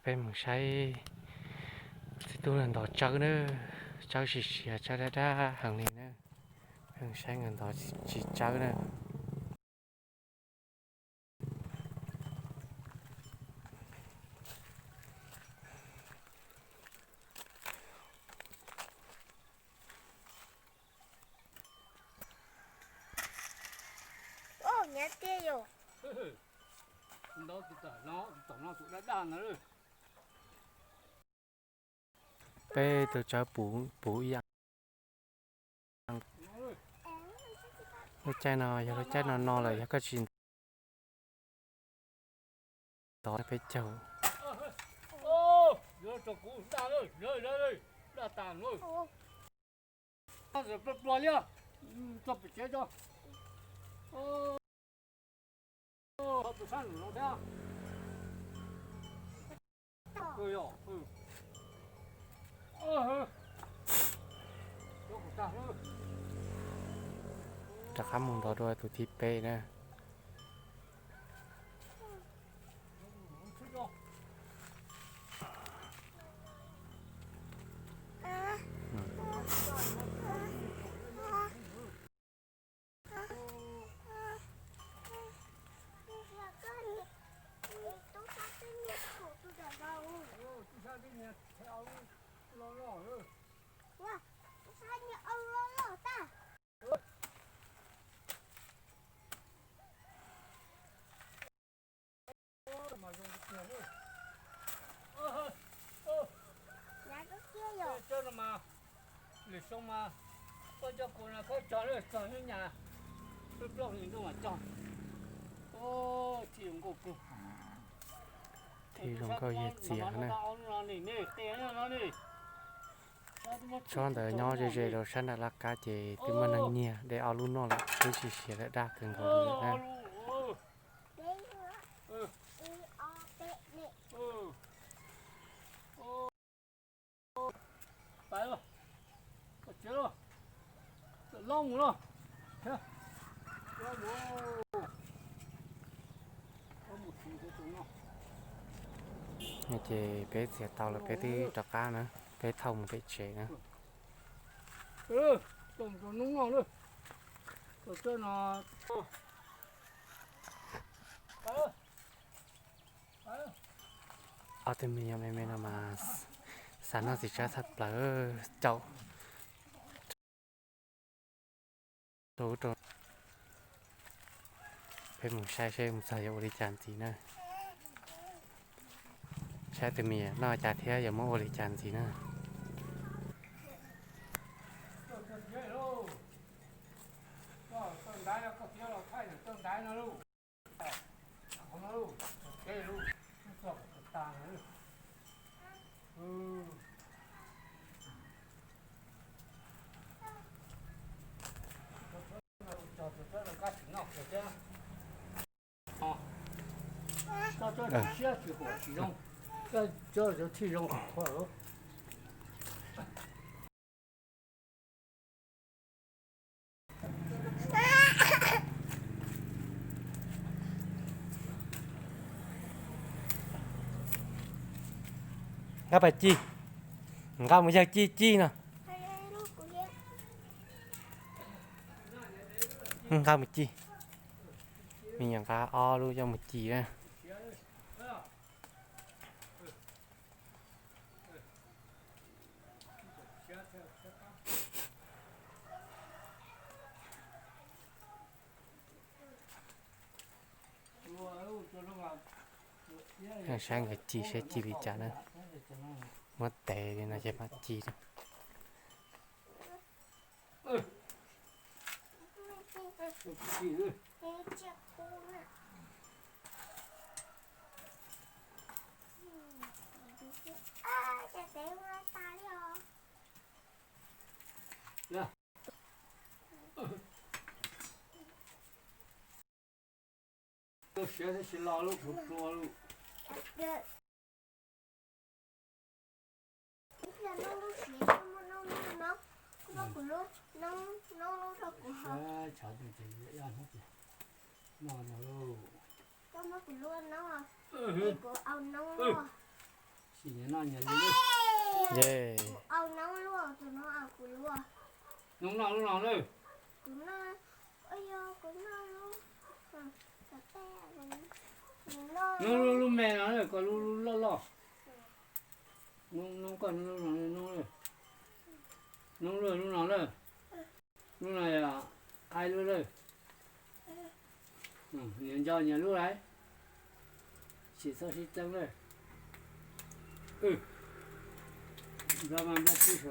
Peb mus saib txiv tub ntov tsawb na, tsawb siav siav, tsawb dab dab heev li na. Peb mus saib nkawd ntov tsis tsawb na. Peb tus tsawb puv ib yam. Lub caij no yog lub caij no no lawm, yog koj tsis ntov peb caug. Rov qab mus ntov dua tus thib peb na. Lwm xyoo mas koj coj kuv no koj tso lawm txog hnub nyas plaub hlis ntuj mas cog. Thij zoo nkauj yawg txias na. Tsob ntawd nyob ze ze rau sab nram laj kab ces twb muaj neeg nyiag de ob lub noj lawm, twb tsis siav lawm, daj kawg nkaus li lawm na. Ces peb txiav tau lawm peb twb rov qab na, peb thauj mus pem tsev na. Ob tug me nyuam me me no mas xav noj txiv tsawb tshaj plaws, caum rau ub rau. Peb mus saib seb mus txog yuav ua li cas ntxiv na. Saib tus me nyuam noj cas thiab yuav muab ua li cas ntxiv na. Nqa pas ci, nqa mus yawg ci ci no. Nqa mus ci, me nyuam nqa ob lub coj mus ci na. Saib nkawd ci saib ci li cas na. Muab tev li no ces mam ci. Siav thiab tsis los lub plua plua lub. Siav tshav twg ces ib hnub ces noj no lauj. Kuv muab kuv lub noob, kuv au noob. Nyias noj nyias lub. Ye. Noob noj lub no lawm. Noob lub, lub me no lawm, koj lub, lub loj loj. Noob, noob koj lub no, noob lub, noob lub no lawm. Lub no yog aib lub lawm. Nyias nco nyias lub lauj. Tsis txhob sib txeeb lawm. Nplog mas nplog tsis suav.